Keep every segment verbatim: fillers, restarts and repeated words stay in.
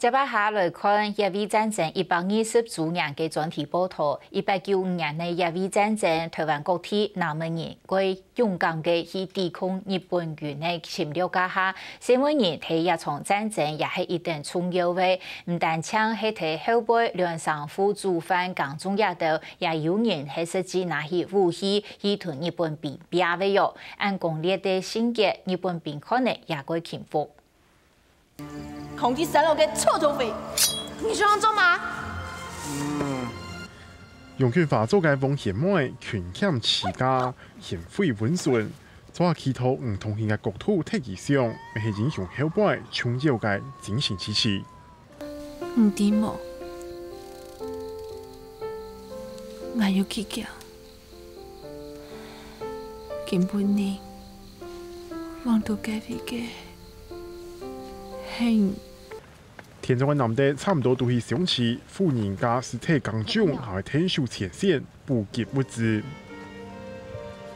接下來看，乙未戰爭一百二十週年个專題報導。一八九五年个乙未戰爭，臺灣各地男仔人過勇敢个去抵抗日本軍个侵略。該下，細妹人在這場戰爭也係一等重要个，毋單淨係在後背亂衫褲、煮飯、耕種這兜，也有人係實際拿起武器去同日本兵拚个喲。恁強烈个性格，日本兵看了也過欽服。 空氣散落个臭土匪，你想要做嗎？楊君華做个黃賢妹，勤儉持家，賢惠溫順，做下企圖毋同形个角度忒異想，乜係英雄後背重要个精神支持。你知無？𠊎有幾驚。 今晡日望到該位个，係你。田中个男丁差毋多都去相似，婦人家係在耕種，還會𢯭手前線補給物資。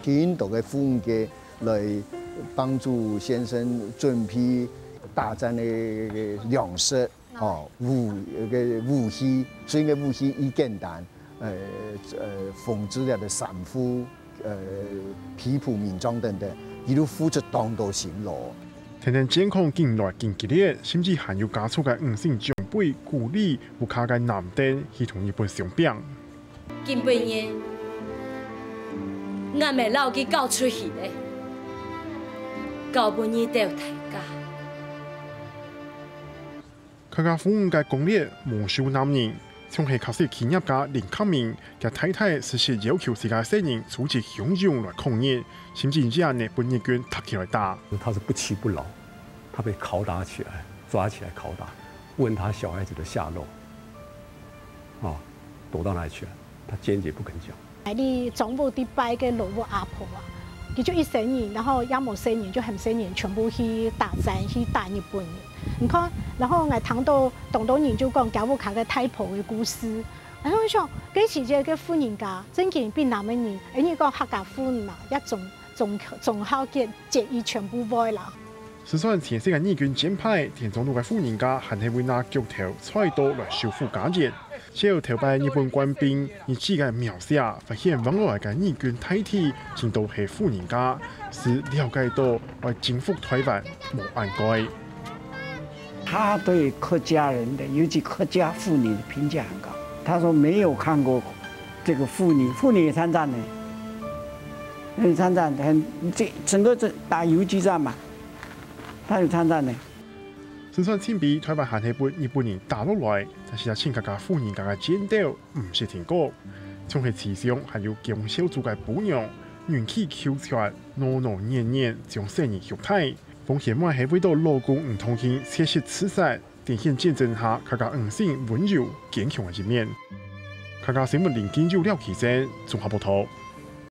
去印度个婦人家來幫助先生準備打仗个糧食。 哦，武，个武器，所以个武器已簡單，呃，呃，縫製了个衫褲，呃，被鋪、眠床等等，佢都付出當多辛勞。天天戰況緊來緊激烈，甚至還有家族个女性長輩鼓勵屋下个男丁去同日本相拚。今晡日，𠊎乜摎佢交出去咧，交分你兜大家。 客家婦女个光烈無輸男人，像係客事企業家林克明，厥太太時時要求自家細人組織鄉勇來抗日，甚至這下分日軍踢起來打。他是不屈不撓，他被拷打起來，抓起來拷打，問他小孩子的下落，啊，躲到哪裡去了？他堅決不肯講。 𠊎俚庄屋底背个老屋阿婆啊，佢就一生人，然後也無細人，就喊細人全部去打仗，去打日本人。你看，然後𠊎聽到當多人就講厥屋下个大婆个故事，然後想，該時節个婦人家正經比男仔人，恁樣講客家婦女啊，也總，總，總好結，結義全部會啦。 就算前線个日軍戰敗，田中路个婦人家還係會拿钁頭、菜刀來守護家園。只有頭擺日本官兵日誌个描寫，發現往來个日軍大體盡多係婦人家，就了解到愛征服臺灣無恁該。他對客家人的，尤其客家婦女的評價很高。他說沒有看過這個婦女，婦女也參戰呢，婦女參戰很，這整個這打游擊戰嘛， 他有參戰呢。就算盡尾臺灣還係分日本人打落來，但是也盡客家婦人家个戰鬥毋識停過。像係池上還有江少祖个餔娘，忍氣求全，腦腦念念將細人畜大。黃賢妹係為著老公毋同行切實自殺，展現戰爭下客家女性溫柔堅強个一面。客家新聞林金友、廖啟正綜合報導。